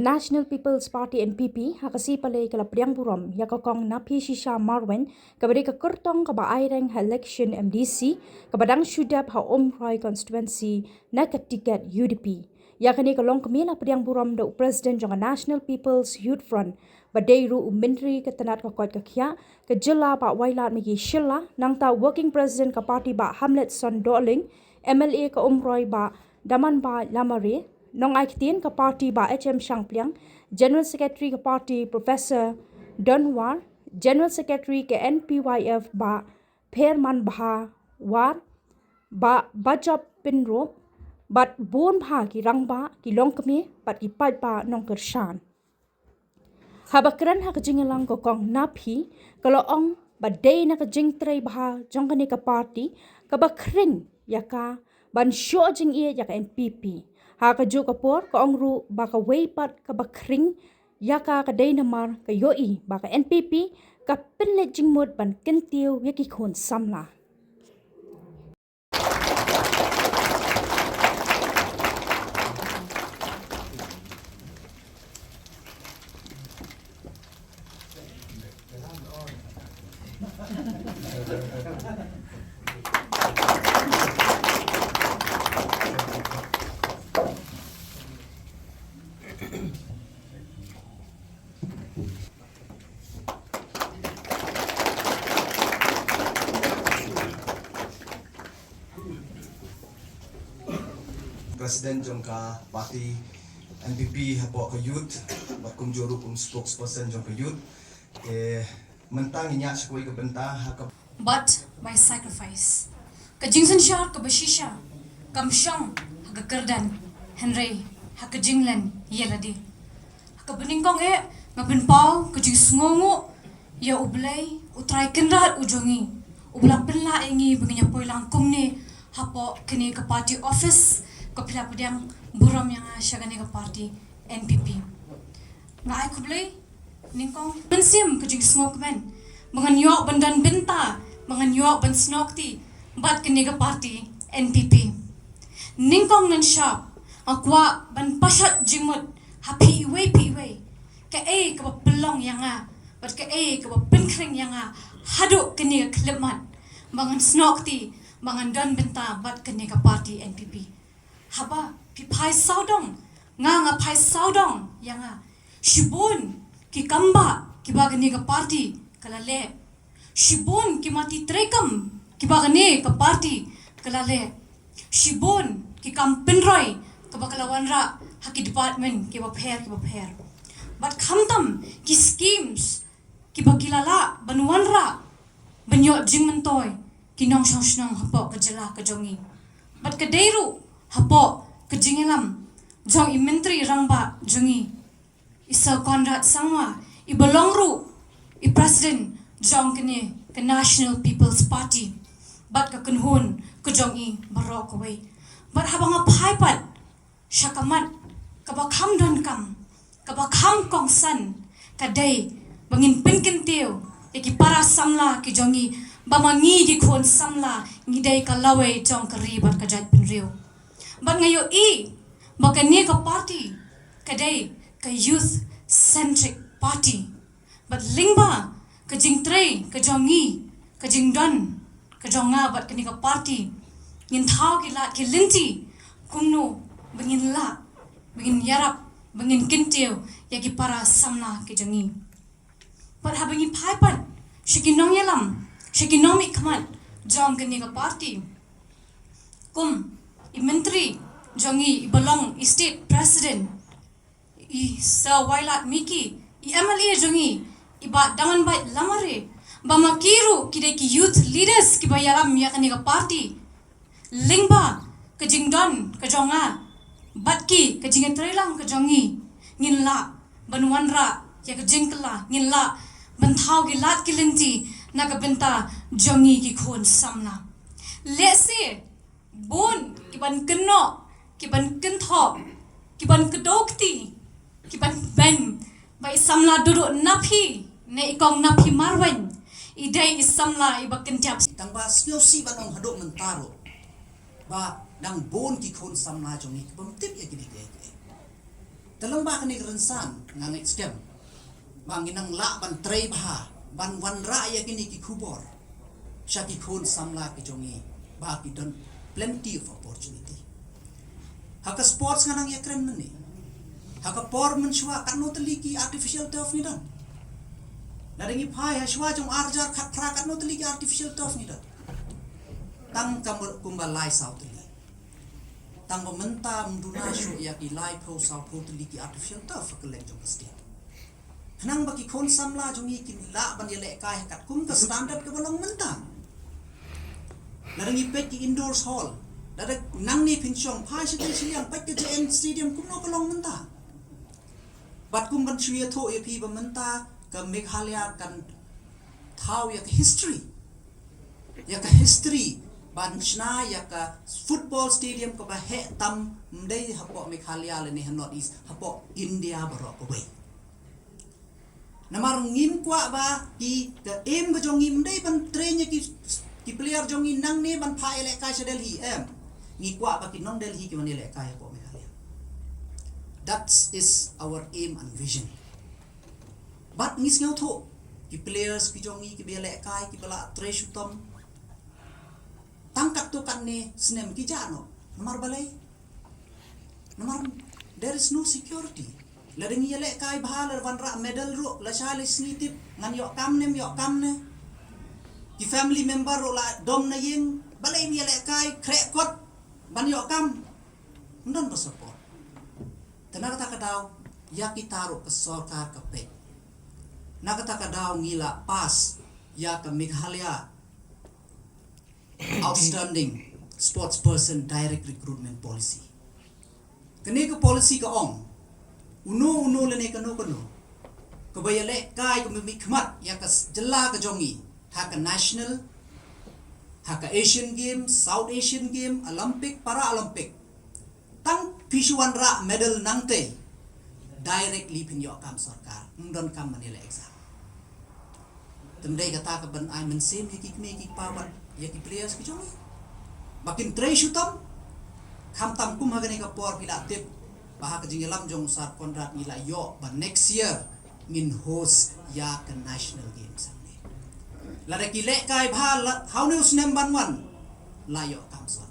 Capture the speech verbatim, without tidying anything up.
National People's Party, N P P, ha ka sngi Palei ka la pdiang burom ïa ka Kong Naphi Shisha Marwein, kaba dei ka kyrtong kaba aireng ha election M D C kaba dang shu dep ha Umroi constituency na ka tiket U D P. Ïa kane ka longkmie la pdiang burom da u President jong ka National People's Youth Front, ba dei ruh u Myntri ka tnat ka koit ka khiah ka jylla, Bah Wailadmiki Shylla, nangta Working President ka party, Bah Hamletson Dohling, M L A ka Umroi, Bah Damanbait Lamare, nongai ktien ka party, Bah H M Shangpliang, General Secretary ka party, Professor Donwar, General Secretary ka N P Y F, Bah Phermanbha War, Bah Bajop Pynrope, bad bun bha ki rangbah, ki longkmie bad ki paidbah nongkyrshan. Haba kren ha ka jingïalang ka Kong Naphi ka la ong ba dei na ka jingtrei bha jong kane ka party kaba khring ïa ka ban shoh jingïeit ïa ka N P P. Ha kajuh ka por ka ong ruh ba kawei pat kaba khring ïa ka ka dei namar ka ïohi ba ka N P P ka pynleit jingmut ban kyntiew ïa ki khun samla. President jong ka party N P P hapoh ka youth, bad kumjuh ruh kum spokesperson jong ka youth. Te mynta ngin ïa shakri ka bynta ha ka But by sacrifice. Ka jingsynshar kaba shisha kam shong ha ka kyrdan, hynrei ha ka jinglen ïa lade. Ha kaba nyngkong eh nga pynpaw ka jingsngewnguh ïa U Blei, U Trai Kynrad u jong ngi, uba la pynlah ïa ngi ba ngin ïa poi lang kumne hapoh kane ka party office, kaba phi la pdiang burom ïa nga sha kane ka party N P P. Nga ai khublei nyngkong mynsiem ka jingsngewkmen ba ngan ïoh ban don bynta, ba ngan ïoh ban snoh kti bad kane ka party N P P. Nyngkong ngan shap, nga kwah ban pashat jingmut ha phi iwei pa iwei, kaei kaba pynlong ïa nga bad kaei kaba pynkhring ïa nga haduh kane ka khyllipmat ba ngan snoh kti, ba ngan don bynta bad kane ka party N P P. Haba phi phai sawdong, nga nga phai sawdong ïa nga. Shibun ki kambah kiba kane ka party ka la leh. Shibun ki mati treikam kiba kane ka party ka la leh. Shibun ki kam pynroi kaba ka la wanrah ha ki department kiba pher kiba pher. Bad khamtam ki schemes kiba ki la lah ban wanrah ban ïoh jingmyntoi ki nongshong shnong hapoh ka jylla ka jong ngi. Bad ka dei ruh hapoh ka jingïalam jong i Myntri Rangbah jong ngi, i Sir Conrad Sangma, iba long ruh i President jong kane ka National People's Party, bad ka kynhun ka jong i baroh kawei. Bad haba nga phai pat sha ka mat kaba kham donkam, kaba kham kongsan, ka dei ba ngin pynkyntiew ïa ki para samla ki jong ngi ba ma ngi ki khun samla ngi dei ka lawei jong ka ri bad ka jaitbynriew. Bad nga ïohi ba kane ka party ka dei ka youth centric party. Bad lyngba ka jingtrei ka jong ngi, ka jingdon ka jong nga bad kane ka party, ngin thaw ki lad ki lynti kumno ba ngin lah, ba ngin ïarap, ba ngin kyntiew ïa ki para samla ki jong ngi. Bad haba ngi phai pat sha ki nongïalam, sha ki nongmihkhmat jong kane ka party, kum i Myntri jong ngi iba long i State President, i Sir Wailadmiki, i M L A jong ngi i Bah Damanbait Lamare, ba ma ki ruh ki dei ki youth leaders kiba ïalam ïa kane ka party. Lyngba ka jingdon ka jong nga bad ki, ka jingïatreilang ka jong ngi, ngin lah ban wanrah ïa ka jingkylla, ngin lah ban thaw ki lad ki lynti na ka bynta jong ngi ki khun samla. Lehse bun ki ban kynnoh, ki ban kynthoh, ki ban kdew kti, ki ban beiñ ba i samla Duduh Naphi ne i Kong Naphi Marwein i dei i samla iba kynjap. Tang ba sngewsih ban ong haduh mynta ruh ba dang bun ki khun samla jong ngi ki bym tip ïa kine kiei kiei. Te lyngba kane ka rynsan nga ngeit skhem ba ngi nang lah ban trei bha, ban wanrah ïa kine ki khubor sha ki khun samla ki jong ngi ba ki don plenty of opportunity. Ha ka sports nga nang ïakren mynne. Ha ka por mynshuwa katno tylli ki artificial turf ngi don. Lada ngi phai ha shuwa jong ar hajar khatphra katno tylli ki artificial turf ngi don. Tang kumba lai saw tylli. Tang ba mynta ym duna shuh ïa ki laiphew sawphew tylli ki artificial turf ha kylleng jong ka state. Khnang ba ki khun samla jong ngi kin lah ban ïalehkai ha katkum ka standard kaba long mynta. Lada ngi peit ki indoor hall, lada nangne phin shong phai shatei shiliang, peit ka J N Stadium kumno ka long mynta. Bad kum ban shu ïathuh ïa phi ba mynta ka Meghalaya kan thaw ïa ka history, ïa ka history ban shna ïa ka football stadium kaba heh tam, ym dei hapoh Meghalaya lane ha North East, hapoh India baroh kawei. Namar ngim kwah ba ki, ka aim ka jong ngi ym dei ban train ïa ki, ki player jong ngi nangne ban phah ïalehkai sha Delhi, em. Ngi kwah ba ki nong Delhi ki wan ïalehkai hapoh Meghalaya. That is our aim and vision. Bad ngi sngewthuh ki players ki jong ngi kiba ïalehkai, kiba la trei shitom, tang katto katne snem ki jah noh. Namar balei? Namar there is no security. Lada ngi ïalehkai bha, lada wanrah medal ruh, lashai lashisngi tip, ngan ïoh kam ne ym ïoh kam ne. Ki family member ruh la dom na ïing, balei ym ïalehkai, khreh kot ban ïoh kam. Ym don ba support. Te na kata ka daw, ïa kita ruh ka sorkar ka peit. Na kata ka daw ngi la pass ïa ka Meghalaya Outstanding Sports Person Direct Recruitment Policy. Kane ka policy ka ong, uno uno lane kano kano kaba ïalehkai, kaba mihkhmat ïa ka jylla ka jong ngi ha ka national, ha ka Asian Games, South Asian Game, Olympic, Para Olympic, tang phi shu wanrah medal nangtei, directly phin ïoh kam sorkar, ym don kam ban ïaleh exam. Te ym dei kata ka ban ai mynsiem ïa ki kmie ki kpa bad ïa ki players ki jong ngi ba kin trei shitom. Khamtam kum ha kane ka por phi la tip ba ha ka jingïalam jong u Sir Conrad ngi la ïoh ba next year ngin host ïa ka National Games hangne. Lada ki lehkai bha, ha une u snem ban wan, la ïoh kam sorkar.